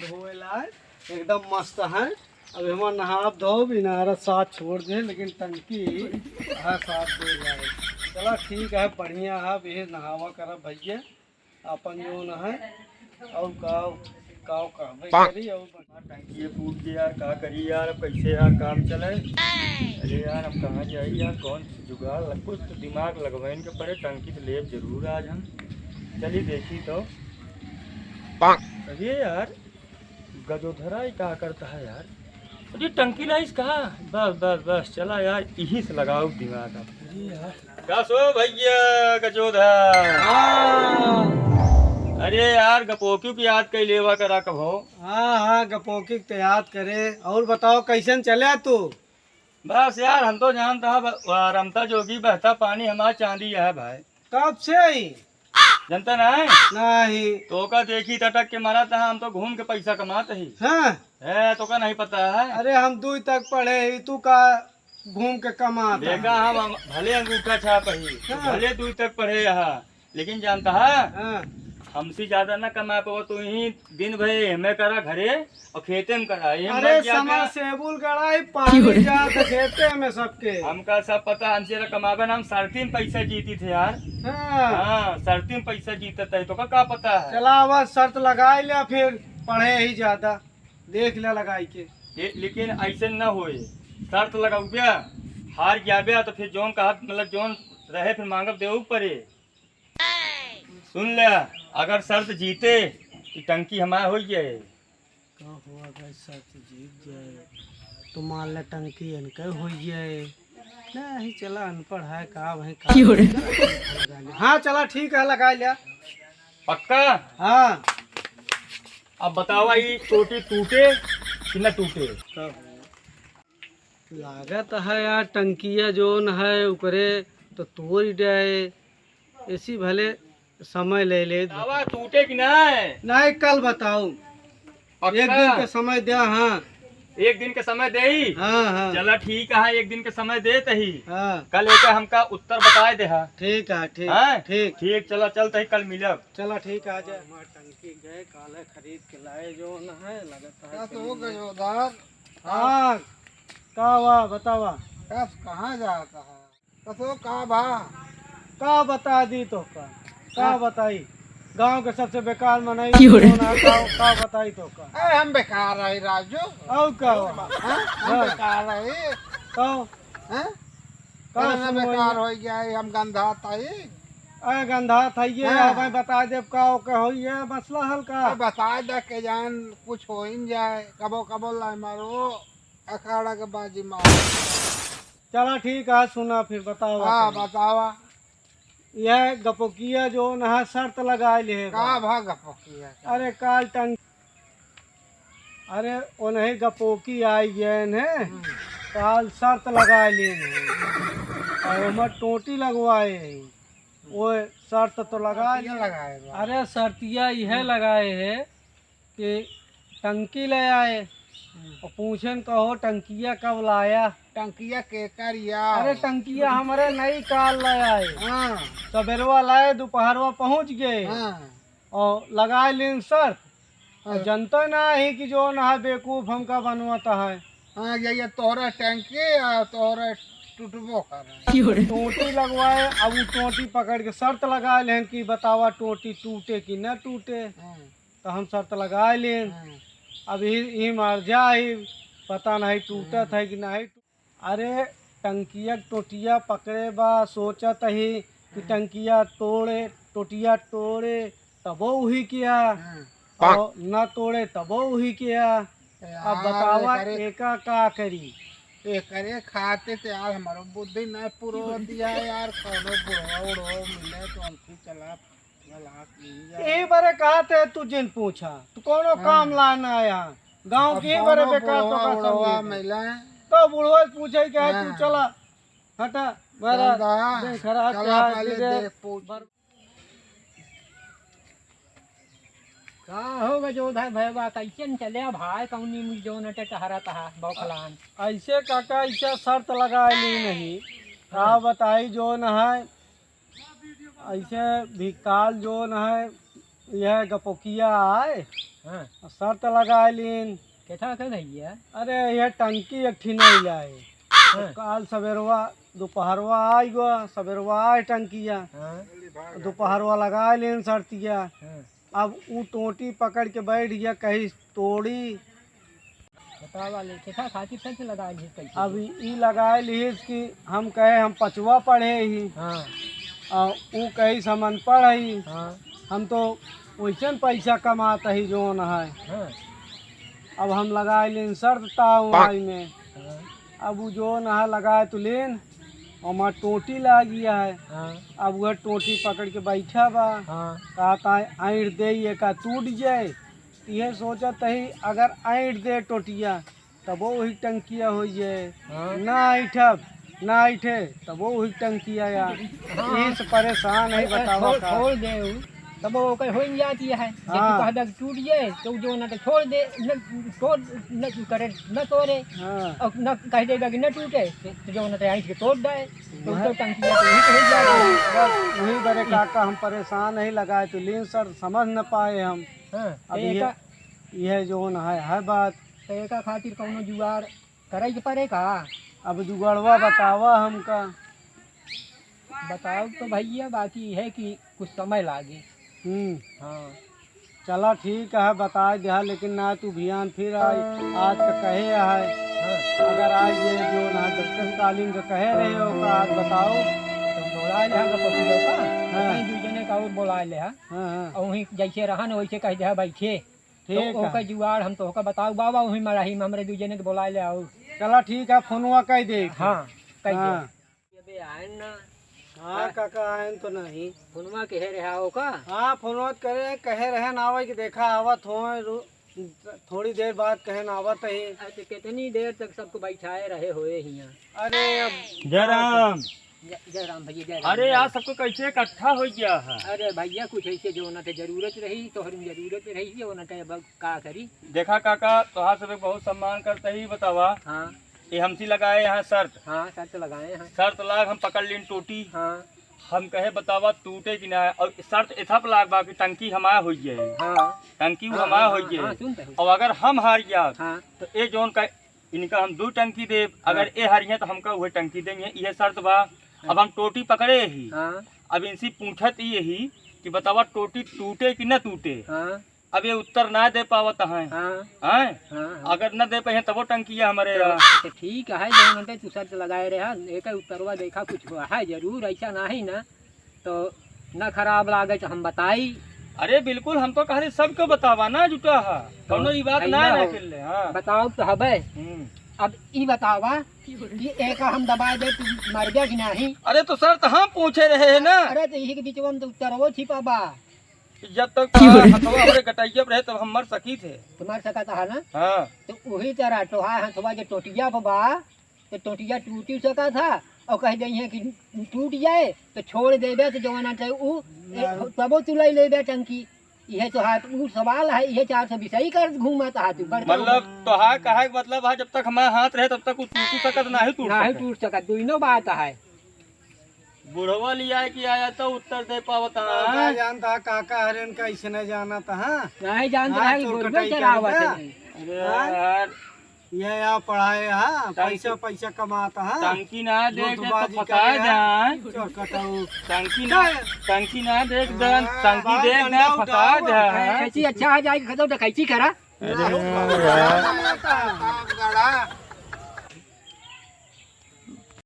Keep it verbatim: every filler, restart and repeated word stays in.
होए लाए, एकदम मस्त है। अब हमार नहाब धोब इनारत साथ छोड़ दे, लेकिन टंकी हर साथ दे जाए। चला ठीक है, बढ़िया है, अब ये नहावा करब भैया। अपन जौन है, और का, का कहबे करी, और टंकी फूट गई यार, का करी यार, अब कैसे यार काम चले? अरे यार, अब कहाँ जाई यार, कौन जुगाड़ लग-, कुछ तो दिमाग लगवाइन के पड़े, टंकी तो लेब जरूर आज हम। चली देखी तो। अरे यार, गजोधरा ही का करता है यार? अरे टंकी लाइस कहा? बस, बस, बस, चला यार, यही से लगाओ दिमाग अब। अरे यार। का सो भैया गजोधर? हाँ। अरे यार, गपोकियो की याद कई लेवा करा कभो। हाँ, हाँ, गपोकी तो याद करे। और बताओ, कैसन चले तू? बस यार, हम तो जानता है, ब-, वा रमता जोगी बहता पानी हमार चांदी है भाई। कब से ही? जनता नहीं? नहीं। तोका देखी तटक के मरा था, हम तो घूम के पैसा कमात ही। हाँ। है, तोका नहीं पता है? अरे, हम दुई तक पढ़े ही, तू का घूम के कमात है? देखा, हम, हम भले अंगूठा छाप ही, हाँ। भले दुई तक पढ़े यहाँ, लेकिन जानता है? हाँ। हमसे ज्यादा ना कमा पाओ, तू ही दिन भर एमे करा घरे, और खेते में करा, ये अरे मर गया समा क्या? सेबुल गड़ा ही पानी जात खेते में सबके। हमका सब पता, हमसे ज्यादा कमाबे ना, हम सरती में पैसा जीती थे यार। हाँ। हाँ, सरती में पैसा जीतत है, तोका का पता है? चला, अब शर्त लगाई ले, फिर पढ़े ही ज्यादा, देख ले लगाई के। ये, लेकिन ऐसे न होए, शर्त लगाउबे, हार जाबे तो फिर जौन कहा, मतलब जौन रहे, फिर मांगब देऊ पड़े। सुन ले, अगर शर्त जीते, तो टंकी हमार हो जाए। का हुआ, अगर शर्त जीत जाए, तो मान ले टंकी इनके हो जाए। नहीं, चला, अनपढ़ है, का वहीं का क्यों रे? हाँ, चला, ठीक है, लगा लिया। पक्का? हाँ। अब बतावा, ई टोटी टूटे कि न टूटे? का हुआ? लागत है यार, टंकिया जौन है, ओकरे तो तोड़ डे। ऐसी भले समय ले ले। बतावा, टूटे कि नहीं? नहीं, कल बताऊ। पक्का? एक दिन का समय द्या, हाँ। एक दिन का समय देई? हाँ, हाँ। चला ठीक है, एक दिन का समय देत ही। हाँ। कल एका हमका उत्तर बताए देहा। ठीक है, ठीक, हैं? ठीक। ठीक, चला, चलत ही, कल मिलब। चला, ठीक है, आ जा। हमार टंकी गए, काले खरीद के लाए जौन है, लगता है का तो कि हो गए उधार? हाँ, का हुआ, बतावा। कस कहाँ जाता है? कसो का भा? का बता दी तोहका? का हाँ। बताई? गाँव के सबसे बेकार मनई क्यों रे? कौन है? का, का बताई तोहका? ए, हम बेकार रही राजू। और का हुआ? हाँ? हम हाँ। बेकार रही। तो? हैं? का अरे ना सुनवाई बेकार है? हो गया है, हम गंधा ताई। अरे गंधा था ये, हाँ। अब मैं बता देब का ओके होई है मसला हल्का। अब बता दे के जान कुछ हो ही न जाए, कबो कबो लाई मारो, अखाड़ा के बाजी मारो। चला ठीक है, सुना फिर बतावा हाँ, तनी। बतावा। यह गपोकिया जौन है शर्त लगाए ले है का बा। भा गपोकिया? अरे काल टंग-, अरे उन्हें गपोकी आई गए हैं, हम्म। काल शर्त लगाए ले हैं और हमार टोटी लगवाए हैं। वो शर्त तो लगाए शर्तिया ले। लगाए बा। अरे शर्तिया यह हम्म। लगाए है कि टंकी ले आए हम्म। और पूछेन कहो टंकिया कब लाया? टंकिया केकर या? अरे टंकिया हमरे नई काल ले आए। हाँ। सबेरवा लाए, दोपहरवा पहुँच गए हाँ। और लगाए लेन शर्त। हाँ। जनते ना ही कि जौन है बेवकूफ हमका बनवत है। हाँ, ये, ये तोहरा टंकी आ तोहरा टूटबो करे। क्यों रे? टोटी लगवाए, अब उ टोटी पकड़ के शर्त लगाए लेन कि बतावा टोटी टूटे कि न टूटे। हाँ। तो हम शर्त लगाए लेन। हाँ। अब ई, ई मर जाई, पता नहीं टूटत हाँ। है कि नहीं। अरे, टंकिया के टोटिया पकड़े बा, सोचत ही कि हाँ। टंकिया तोड़े, टोटिया तोड़े, तबो उही किया, हाँ। और न तोड़े, तबो उही किया। अब यार, बतावा, एकरे एका का करी? एकरे खातिर तो यार, हमारो बुद्धि नहीं पुरो दिया यार, कौनो बुढ़वा उढ़वा मिले तो हमसे चला। ए बरे कहत है तू जिन पूछा, तू कौनो हाँ। काम लाना आया? गाँव अब के बरे कौनो बेकार तो बुढ़वा का उढ़वा समझे। मिले। तो बुढ़वा पूछे के है, तू हाँ। चला, हटा, मेरा चल दा, देख खराब चला क्या है, पहले दे दे। पूछ। का हो गजोधर भैया, कैसन चले भाई, कौनी मुझ जौन अटे टहरा तहा बौखलान? ऐसे काका, ऐसे शर्त लगाए ली नहीं। का हाँ। बताई जौन है, ऐसे भी काल जौन है, यह गपोकिया आए, हाँ। शर्त लगाए लीन। केथा के भैया? अरे, यह टंकी एक ठी नहीं लाए। हाँ। काल सवेरवा, दोपहरवा आइ गवा, सवेरवा आए टंकिया। हाँ। दोपहरवा लगाए लीन शर्तिया। हाँ। अब ऊ टोटी पकड़ के बैठ गया, कहीं तोड़ी। बतावा ले, केथा खातिर शर्त लगाए लिहिस कैसे? अब ई लगाए लिहिस कि हम कहे हम पचवा पढ़े ही। हाँ। आ ऊ कहिस हम अनपढ़ ही। हाँ। हम तो वैसन पैसा कमात ही जौन है। हाँ। अब हम लगाए लीन शर्त ताऊ आई में। हाँ। अब ऊ जौन है लगाए तो लीन, हमार टोटी लाग गया है। हाँ। अब वह टोटी पकड़ के बैठा बा। हाँ। कहता है, "ऐंठ दे, ये का टूट जाए।" इहे सोचत ही, अगर ऐंठ दे टोटिया, तबो वही टंकिया हो जाए। हाँ। ना ऐंठब, ना ऐंठे, तबो वही टंकिया या। हाँ। इस परेशान है, अरे, बतावा छोड़, का? छोड़ दे उ, तब ओकर हो ही जाती है। जब तू हाँ। कहबे कि टूट जाए, तो जो ना तो छोड़ दे, न तोड़, न तू करे, न तोड़े। हाँ। और न कह देबे कि न टूटे, तो, तो जो ना तो ऐंठ के तोड़ दे, तो, वह तो टंकिया तो वही हो जाए। बस वही बरे काका हम परेशान है, लगाए तो लीन शर्त समझ न पाए हम। हाँ, अब तो ये एका यह जौन है, है बात। तो एका खातिर कौनो जुगाड़ करे के पड़े का? अब जुगाड़वा बतावा हमका। बताओ तो भैया, बाकी है कि कुछ समय लागे। हम्म। हाँ। चला ठीक है, बताए दिहा, लेकिन ना तू भियान फिर आई, आज का कहे है। हाँ। अगर आज ये जौन है, जब तक कालीन का कहे रहे हो का, आज बताओ। तो बोला ले हा, पति लोग का, हाँ। कहीं दू जने का और बोला ले हा। हाँ, हाँ। और वहीं जैसे रहा ना, वैसे कह दे हा, बैठे। ठीक तो है। ओकर जुगाड़ हम तोहका बताऊ बाबा, वहीं मड़ाही में हमरे दू जने के बोलाए ले आओ। चला ठीक है, फोनवा कह दे। हाँ, कह दे। हाँ। अबे आयन ना। हाँ, हाँ। काका आयन तो नहीं। फोनवा के है रहा ओका? हाँ, फोनवा तो करे, कहे रहे ना आवे कि देखा आवत हो, रो-, थोड़ी देर बाद कहे ना आवत है। अच्छा, कितनी देर तक सबको बैठाए रहे होए हियाँ? अरे अब जय राम। जय, जय राम भैया, जय राम, अरे जय यार, राम। सबको कैसे इकट्ठा हो गया है? अरे भैया, कुछ ऐसे जो ना थे जरूरत रही, तोहर जरूरत रही, जो ना थे अब का करी? देखा काका, तोहार सब बहुत सम्मान करते ही बतावा। हाँ। ये हमसी लगाए यहाँ शर्त। हाँ, शर्त लगाए हैं। शर्त लाग हम पकड़ लीन टोटी। हाँ। हम कहे बतावा टूटे कि ना, और शर्त एथा पे लाग बा कि टंकी हमार हो जाए। हाँ। टंकी वो हाँ, हमार हाँ, हो हाँ, जाए। हाँ, सुन तो। और अगर हम हार गया, हाँ। तो ये जौन का इनका हम दो टंकी देब, हाँ। अगर ए हारिहे तो हमका उहे टंकी देंगे, इहे शर्त बा। हाँ। अब हम टोटी पकड़े ही, हाँ। अब इनसे पूछत ही यही कि बतावा टोटी टूटे कि न टूटे। हाँ। अब ये उत्तर ना दे पावत हैं। हाँ। हैं? हाँ, हाँ। अगर न दे पाए तबो टंकिया हमारे तो, यहाँ। तो ठीक है, जौन हमके तू शर्त लगाए रहे, एक उत्तरवा देखा कुछ हुआ है जरूर, ऐसा नहीं ना। तो न खराब लागे तो हम बताई। अरे बिल्कुल, हम तो कहले सबके बतावा ना जुटा है, तो कौनो ई बात ना अइया ना हो। कर ले, हाँ। बताओ तो हबे। हम्म। अब ई बतावा कि एका हम दबाए दे, तू मर गया कि नहीं? अरे तो शर्त हम पूछे रहे हैं ना। अरे तो यही के बीचवा में तो उत्तरवो छिपा बा। जब तक हथवा हमरे गटैया पे रहे तब हम मर सकी थे। तो मर सकत है ना? हाँ। तो वही तरह तोहार हथवा जो टोटिया पे बा, तो टोटिया टूटी सकत है, और कह दे है कि टूट जाए तो छोड़ देबे, तो जवाना चाहे ऊ, ए, ना। तबो तू ले लेबे टंकी। इहे तो हाथ ऊ सवाल है, इहे चार सौ बीस ही कर घूमत हाथ ऊपर। मतलब तोहार कहे के मतलब है, जब तक हमारा हाथ रहे तब तक ऊ टूट सकत, नाही टूट नहीं सकत। टूट सकत, दोनों बात है। बुढ़वा लिया कि आया तो उत्तर दे पावत है। का जानता काका हरेन का इसने जानत है। नहीं जानत हाँ, है कि चोर गोरुए कटाई चरावत करेगा। है। अरे हाँ? यार। ये या पढ़ाए हा, टंकी पैसा, पैसा कमात हा। टंकी ना देख दे तो धोखेबाजी फंसा करे हा। जाए। चोर कटाऊ। टंकी ना, चल। टंकी ना देख दे, हाँ, टंकी बाहर देख दे, डंडा फंसा उठाओ, जाए। कैसी अच्छा आ जाए, खत्म तो कैसी करा? अरे ना हो, यार। बाबा, बाबा, बाबा।